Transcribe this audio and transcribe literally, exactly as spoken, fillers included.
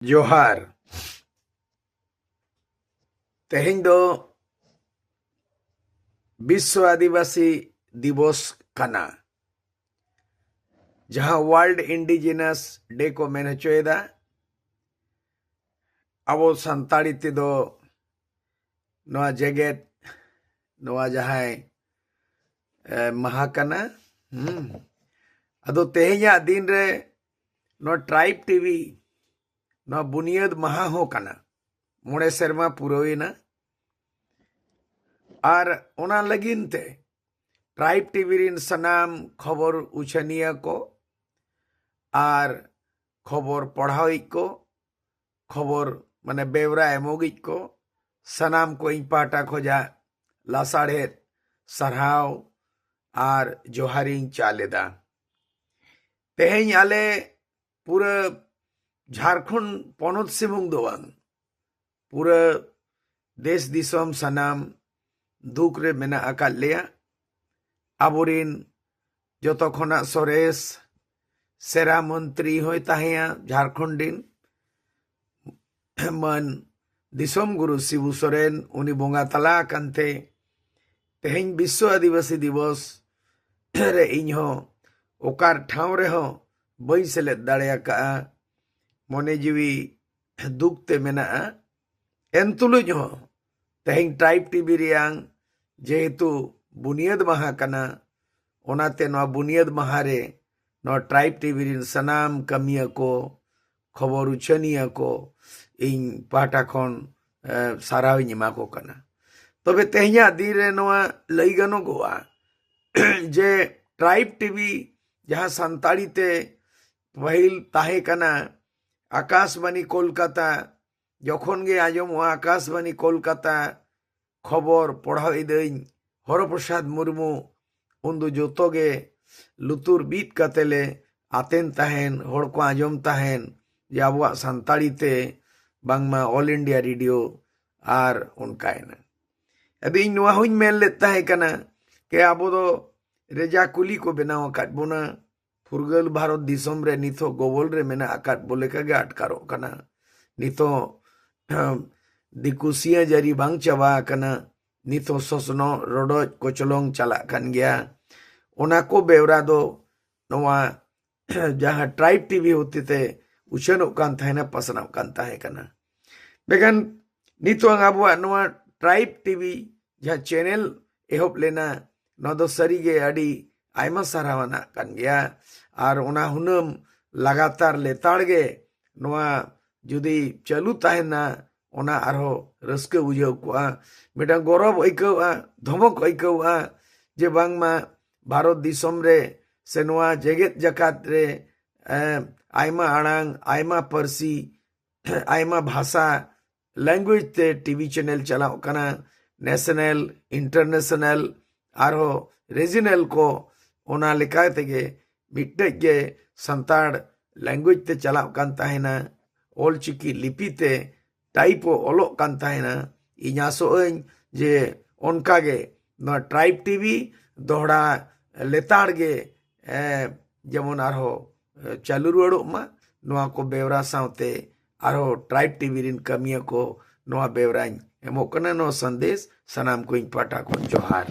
ᱡᱚᱦᱟᱨ᱾ ᱛᱮᱦᱮᱧ ᱫᱚ ᱵᱤᱥᱥᱚ ᱟᱹᱫᱤᱵᱟᱹᱥᱤ ᱫᱤᱵᱚᱥ ᱠᱟᱱᱟ, ᱡᱟᱦᱟᱸ World Indigenous Day ᱠᱚ ᱢᱮᱱ ᱦᱚᱪᱚᱭᱮᱫᱟ᱾ ᱟᱵᱚ ᱥᱟᱱᱛᱟᱲᱤ ᱛᱮᱫᱚ ᱱᱚᱣᱟ ᱡᱮᱜᱮᱛ, ᱱᱚᱣᱟ ᱡᱟᱦᱟᱸᱭ, ᱮ, ᱢᱟᱦᱟ ᱠᱟᱱᱟ᱾ ᱦᱩᱸ᱾ ᱟᱫᱚ ᱛᱮᱦᱮᱧᱟᱜ ᱫᱤᱱ ᱨᱮ ᱱᱚᱣᱟ ᱴᱨᱟᱭᱤᱵᱽ ᱴᱤᱵᱷᱤ, ᱱᱚᱣᱟ ᱵᱩᱱᱤᱭᱟᱹᱫ ᱢᱟᱦᱟ ᱦᱚᱸ ᱠᱟᱱᱟ᱾ ᱢᱚᱬᱮ ᱥᱮᱨᱢᱟ ᱯᱩᱨᱟᱹᱣᱮᱱᱟ᱾ ᱟᱨ ᱚᱱᱟ ᱞᱟᱹᱜᱤᱫ ᱛᱮ ᱴᱨᱟᱭᱤᱵᱽ ᱴᱤᱵᱷᱤ ᱨᱤᱱ ᱥᱟᱱᱟᱢ ᱠᱷᱚᱵᱚᱨ ᱩᱪᱷᱟᱹᱱᱤᱭᱟᱹ ᱠᱚ ᱟᱨ ᱠᱷᱚᱵᱚᱨ ᱯᱟᱲᱦᱟᱣᱤᱡ ᱠᱚ, ᱠᱷᱚᱵᱚᱨ ᱢᱟᱱᱮ ᱵᱮᱣᱨᱟ ᱮᱢᱚᱜᱤᱡ ᱠᱚ, ᱥᱟᱱᱟᱢ ᱠᱚ ᱤᱧ ᱯᱟᱦᱴᱟ ᱠᱷᱚᱱᱟᱜ ᱞᱟᱥᱟᱲᱦᱮᱫ ᱥᱟᱨᱦᱟᱣ ᱟᱨ ᱡᱚᱦᱟᱨᱤᱧ ᱪᱟᱞ ᱮᱫᱟ᱾ ᱛᱮᱦᱮᱧ ᱟᱞᱮ ᱯᱩᱨᱟᱹ ᱡᱷᱟᱲᱠᱷᱚᱸᱰ ᱯᱚᱱᱚᱛ ᱥᱩᱢᱩᱝ ᱫᱚ ᱵᱟᱝ, ᱯᱩᱨᱟᱹ ᱫᱮᱥ ᱫᱤᱥᱚᱢ ᱥᱟᱱᱟᱢ ᱫᱩᱠ ᱨᱮ ᱢᱮᱱᱟᱜ ᱟᱠᱟᱫ ᱞᱮᱭᱟ᱾ ᱟᱵᱚᱨᱤᱱ ᱡᱚᱛᱚ ᱠᱷᱚᱱᱟᱜ ᱥᱚᱨᱮᱥ ᱥᱮᱨᱟ ᱢᱚᱱᱛᱨᱤ ᱦᱚᱸᱭ ᱛᱟᱦᱮᱸᱭᱟ ᱡᱷᱟᱲᱠᱷᱚᱸᱰ ᱨᱤᱱ, ᱢᱟᱹᱱ ᱫᱤᱥᱚᱢ ᱜᱩᱨᱩ ᱥᱤᱵᱩ ᱥᱚᱨᱮᱱ, ᱩᱱᱤ ᱵᱚᱸᱜᱟ ᱛᱟᱞᱟ ᱟᱠᱟᱱ ᱛᱮ ᱛᱮᱦᱮᱧ ᱵᱤᱥᱥᱚ ᱟᱹᱫᱤᱵᱟᱹᱥᱤ ᱫᱤᱵᱚᱥ ᱨᱮ ᱤᱧᱦᱚᱸ ᱚᱠᱟ ᱴᱷᱟᱶ ᱨᱮᱦᱚᱸ ᱵᱟᱹᱧ ᱥᱮᱞᱮᱫ ᱫᱟᱲᱮ ᱟᱠᱟᱫᱼᱟ᱾ ᱢᱚᱱᱮ ᱡᱤᱣᱤ ᱫᱩᱠ ᱛᱮ ᱢᱮᱱᱟᱜᱼᱟ᱾ ᱮᱱ ᱛᱩᱞᱩᱡ ᱦᱚᱸ ᱛᱮᱦᱮᱧ ᱴᱨᱟᱭᱤᱵᱽ ᱴᱤᱵᱷᱤ ᱨᱮᱭᱟᱝ ᱡᱮᱦᱮᱛᱩ ᱵᱩᱱᱤᱭᱟᱹᱫ ᱢᱟᱦᱟ ᱠᱟᱱᱟ, ᱚᱱᱟᱛᱮ ᱱᱚᱣᱟ ᱵᱩᱱᱤᱭᱟᱹᱫ ᱢᱟᱦᱟ ᱨᱮ ᱱᱚᱣᱟ ᱴᱨᱟᱭᱤᱵᱽ ᱴᱤᱵᱷᱤ ᱨᱤᱱ ᱥᱟᱱᱟᱢ ᱠᱟᱹᱢᱤᱭᱟᱹ ᱠᱚ, ᱠᱷᱚᱵᱚᱨ ᱩᱪᱷᱟᱹᱱᱤᱭᱟᱹ ᱠᱚ ᱤᱧ ᱯᱟᱦᱴᱟ ᱠᱷᱚᱱ, ᱮ, ᱥᱟᱨᱦᱟᱣ ᱤᱧ ᱮᱢᱟ ᱠᱚ ᱠᱟᱱᱟ᱾ ᱛᱚᱵᱮ ᱛᱮᱦᱮᱧᱟᱜ ᱫᱤᱱ ᱨᱮ ᱱᱚᱣᱟ ᱞᱟᱹᱭ ᱜᱟᱱᱚᱜᱚᱜᱼᱟ ᱡᱮ ᱴᱨᱟᱭᱤᱵᱽ ᱴᱤᱵᱷᱤ, ᱡᱟᱦᱟᱸ ᱥᱟᱱᱛᱟᱲᱤ ᱛᱮ ᱯᱟᱹᱦᱤᱞ ᱛᱟᱦᱮᱸ ᱠᱟᱱᱟ ᱟᱠᱟᱥᱵᱟᱱᱤ ᱠᱳᱞᱠᱟᱛᱟ, ᱡᱚᱠᱷᱚᱱ ᱜᱮ ᱟᱸᱡᱚᱢᱚᱜᱼᱟ ᱟᱠᱟᱥᱵᱟᱱᱤ ᱠᱳᱞᱠᱟᱛᱟ ᱠᱷᱚᱵᱚᱨ ᱯᱚᱲᱦᱟᱣ ᱤᱫᱟᱹᱧ ᱦᱚᱨᱚᱯᱨᱚᱥᱟᱫᱽ ᱢᱩᱨᱢᱩ, ᱩᱱᱫᱚ ᱡᱚᱛᱚ ᱜᱮ ᱞᱩᱛᱩᱨ ᱵᱤᱫ ᱠᱟᱛᱮ ᱞᱮ ᱟᱛᱮᱱ ᱛᱟᱦᱮᱱ, ᱦᱚᱲ ᱠᱚ ᱟᱸᱡᱚᱢ ᱛᱟᱦᱮᱱ ᱡᱮ ᱟᱵᱚᱣᱟᱜ ᱥᱟᱱᱛᱟᱲᱤ ᱛᱮ ᱵᱟᱝᱢᱟ All India Radio᱾ ᱟᱨ ᱚᱱᱠᱟᱭᱮᱱᱟ᱾ ᱟᱫᱚ ᱤᱧ ᱱᱚᱣᱟ ᱦᱚᱸᱧ ᱢᱮᱱ ᱞᱮᱫ ᱛᱟᱦᱮᱸ ᱠᱟᱱᱟ ᱡᱮ ᱟᱵᱚ ᱫᱚ ᱨᱮᱡᱟ ᱠᱩᱞᱤ ᱠᱚ ᱵᱮᱱᱟᱣ ᱟᱠᱟᱫ ᱵᱚᱱᱟ᱾ ᱯᱷᱩᱨᱜᱟᱹᱞ ᱵᱷᱟᱨᱚᱛ ᱫᱤᱥᱚᱢ ᱨᱮ ᱱᱤᱛ ᱦᱚᱸ ᱜᱚᱵᱚᱞ ᱨᱮ ᱢᱮᱱᱟᱜ ᱟᱠᱟᱫ ᱵᱚ ᱞᱮᱠᱟ ᱜᱮ ᱟᱴᱠᱟᱨᱚᱜ ᱠᱟᱱᱟ᱾ ᱱᱤᱛᱚᱜ ᱫᱤᱠᱩ ᱥᱤᱭᱟᱹ ᱡᱟᱹᱨᱤ ᱵᱟᱝ ᱪᱟᱵᱟ ᱟᱠᱟᱱᱟ, ᱱᱤᱛ ᱦᱚᱸ ᱥᱚᱥᱱᱚᱜ ᱨᱚᱰᱚᱡ ᱠᱚᱪᱞᱚᱝ ᱪᱟᱞᱟᱜ ᱠᱟᱱ ᱜᱮᱭᱟ᱾ ᱚᱱᱟ ᱠᱚ ᱵᱮᱣᱨᱟ ᱫᱚ ᱱᱚᱣᱟ ᱡᱟᱦᱟᱸ ᱴᱨᱟᱭᱤᱵᱽ ᱴᱤᱵᱷᱤ ᱦᱚᱛᱮᱛᱮ ᱩᱪᱷᱟᱹᱱᱚᱜ ᱠᱟᱱ ᱛᱟᱦᱮᱱᱟ, ᱯᱟᱥᱱᱟᱣ ᱠᱟᱱ ᱛᱟᱦᱮᱸ ᱠᱟᱱᱟ᱾ ᱢᱮᱱᱠᱷᱟᱱ ᱱᱤᱛᱚᱝ ᱟᱵᱚᱣᱟᱜ ᱱᱚᱣᱟ ᱴᱨᱟᱭᱤᱵᱽ ᱴᱤᱵᱷᱤ ᱡᱟᱦᱟᱸ ᱪᱮᱱᱮᱞ ᱮᱦᱚᱵ ᱞᱮᱱᱟ, ᱱᱚᱣᱟ ᱫᱚ ᱥᱟᱹᱨᱤᱜᱮ ᱟᱹᱰᱤ ᱟᱭᱢᱟ ᱥᱟᱨᱦᱟᱣ ᱟᱱᱟᱜ ᱠᱟᱱ ᱜᱮᱭᱟ᱾ ᱟᱨ ᱚᱱᱟ ᱦᱩᱱᱟᱹᱝ ᱞᱟᱜᱟᱛᱟᱨ ᱞᱮᱛᱟᱲ ᱜᱮ ᱱᱚᱣᱟ ᱡᱩᱫᱤ ᱪᱟᱹᱞᱩ ᱛᱟᱦᱮᱱᱟ, ᱚᱱᱟ ᱟᱨᱦᱚᱸ ᱨᱟᱹᱥᱠᱟᱹ ᱵᱩᱡᱷᱟᱹᱣ ᱠᱚᱜᱼᱟ, ᱢᱤᱫᱴᱟᱝ ᱜᱚᱨᱚᱵᱽ ᱟᱹᱭᱠᱟᱹᱣᱜᱼᱟ, ᱫᱷᱚᱢᱚᱠ ᱟᱹᱭᱠᱟᱹᱣᱜᱼᱟ ᱡᱮ ᱵᱟᱝᱢᱟ ᱵᱷᱟᱨᱚᱛ ᱫᱤᱥᱚᱢ ᱨᱮ ᱥᱮ ᱱᱚᱣᱟ ᱡᱮᱜᱮᱛ ᱡᱟᱠᱟᱛ ᱨᱮ, ᱮ, ᱟᱭᱢᱟ ᱟᱲᱟᱝ, ᱟᱭᱢᱟ ᱯᱟᱹᱨᱥᱤ, ᱟᱭᱢᱟ ᱵᱷᱟᱥᱟ, ᱞᱮᱝᱜᱩᱭᱮᱡᱽ ᱛᱮ ᱴᱤᱵᱷᱤ ᱪᱮᱱᱮᱞ ᱪᱟᱞᱟᱜ ᱠᱟᱱᱟ, ᱱᱮᱥᱱᱟᱞ, ᱤᱱᱴᱟᱨᱱᱮᱥᱱᱟᱞ, ᱟᱨᱦᱚᱸ ᱨᱤᱡᱤᱱᱟᱞ ᱠᱚ᱾ ᱚᱱᱟ ᱞᱮᱠᱟ ᱛᱮᱜᱮ ᱢᱤᱫᱴᱮᱡ ᱜᱮ ᱥᱟᱱᱛᱟᱲ ᱞᱮᱝᱜᱩᱭᱮᱡᱽ ᱛᱮ ᱪᱟᱞᱟᱜ ᱠᱟᱱ ᱛᱟᱦᱮᱱᱟ, ᱚᱞᱪᱤᱠᱤ ᱞᱤᱯᱤ ᱛᱮ ᱴᱟᱭᱤᱯ ᱚᱞᱚᱜ ᱠᱟᱱ ᱛᱟᱦᱮᱱᱟ᱾ ᱤᱧ ᱟᱥᱚᱜ ᱟᱹᱧ ᱡᱮ ᱚᱱᱠᱟ ᱜᱮ ᱱᱚᱣᱟ ᱴᱨᱟᱭᱤᱵᱽ ᱴᱤᱵᱷᱤ ᱫᱚᱦᱲᱟ ᱞᱮᱛᱟᱲ ᱜᱮ, ᱮ, ᱡᱮᱢᱚᱱ ᱟᱨᱦᱚᱸ, ᱮ, ᱪᱟᱹᱞᱩ ᱨᱩᱣᱟᱹᱲᱚᱜ ᱢᱟ᱾ ᱱᱚᱣᱟ ᱠᱚ ᱵᱮᱣᱨᱟ ᱥᱟᱶᱛᱮ ᱟᱨᱦᱚᱸ ᱴᱨᱟᱭᱤᱵᱽ ᱴᱤᱵᱷᱤ ᱨᱮᱱ ᱠᱟᱹᱢᱤᱭᱟᱹ ᱠᱚ ᱱᱚᱣᱟ ᱵᱮᱣᱨᱟᱧ ᱮᱢᱚᱜ ᱠᱟᱱᱟ᱾ ᱱᱚᱣᱟ ᱥᱟᱸᱫᱮᱥ ᱥᱟᱱᱟᱢ ᱠᱚᱧ ᱯᱟᱦᱴᱟ ᱠᱷᱚᱱ ᱡᱚᱦᱟᱨ᱾